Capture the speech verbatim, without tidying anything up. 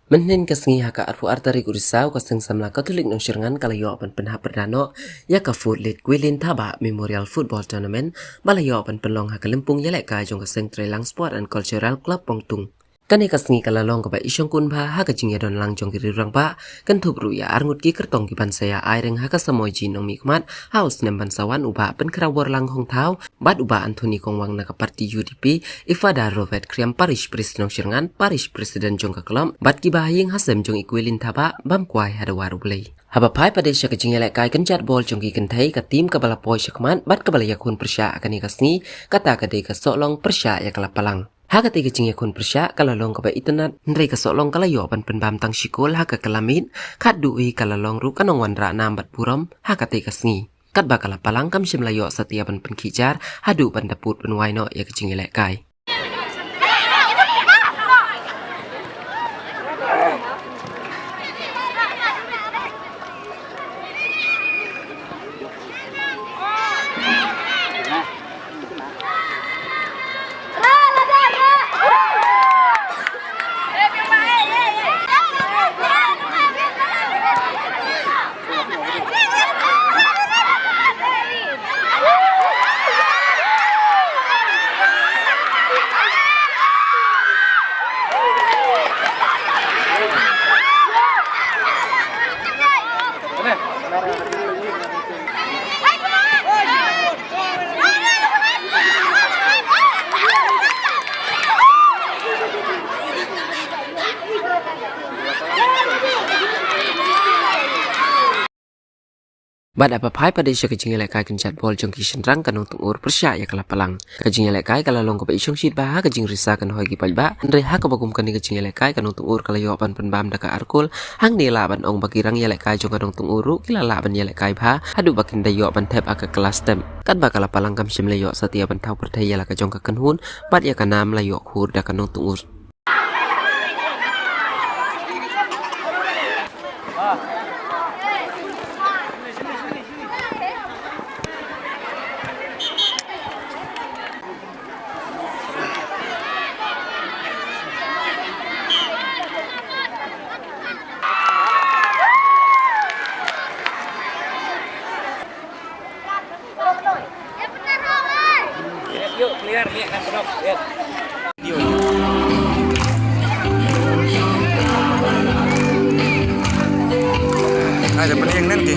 Mynhynnin ka sngi ha ka arphew ar tarik u Risaw ka Seng Samla Katholik Nongshyrngan ka la ïoh ban pynhap pyrda noh ïa ka Fourth Lady Guitlin Thabah Memorial Football Tournament ba la ïoh ban pynlong ha ka lympung ïalehkai jong ka Seng Treilang Sport and Cultural Club Pongtung. Kane ka sngi ka la long kaba i shongkun bha ha ka jingïadon lang jong ki riew rangbah, kynthup ruh ïa arngut ki kyrtong ki ban sa ïa ai ring ha ka samoi jingïaid nongmihkhmat ha u snem ban sa wan, u Bah Pynkhraw Borlang Hongthaw bad u Bah Anthony Kongwang na ka party U D P, i Father Robert Khriam, Parish Priest Nongshyrngan, Parish President jong ka club, bad ki bahaïing hasem jong i Guitlin Thabah bam kwai ha dewar U Blei. Haba phai pat de sha ka jingïalehkai kynjat bol jong ki kynthei, ka team kaba la poi shakhmat bad kaba la ïakhun pyrshah ha kane ka sngi, kata ka dei ka Sohlong pyrshah ïa ka Lapalang. Ha katei ka jingïakhun pyrshah ka la long kaba itynnad, hynrei ka Sohlong ka la ïoh ban pynbam tang shi kol ha ka kylla miet, khatduh hi ka la long ruh ka nongwanrah nam bad burom ha katei ka sngi. Katba ka Lapalang kam shym la ïoh satia ban pynkhih jar haduh ban da pud pynwai noh ïa ka jingïalehkai. Bad haba phai pat de sha ka jingïalehkai kynjat bol jong ki shynrang, ka Nongtngur pyrshah ïa ka Lapalang. Ka jingïalehkai ka la long kaba i shongshit bha ha ka jingrisa kynhoi ki paidbah, hynrei ha kaba kum kane ka jingïalehkai ka Nongtngur ka la ïoh ban pynbam da ka ar kol. Hangne lah ban ong ba ki rangïalehkai jong ka Nongtngur ruh ki la lah ban ïalehkai bha haduh ba kin da ïoh ban thep ha ka kylla step. Katba ka Lapalang kam shym la ïoh satia ban thaw pyrthei ïa la ka jong ka kynhun, bad ïa ka nam la ïoh khur da ka Nongtngur. Ada pening nanti.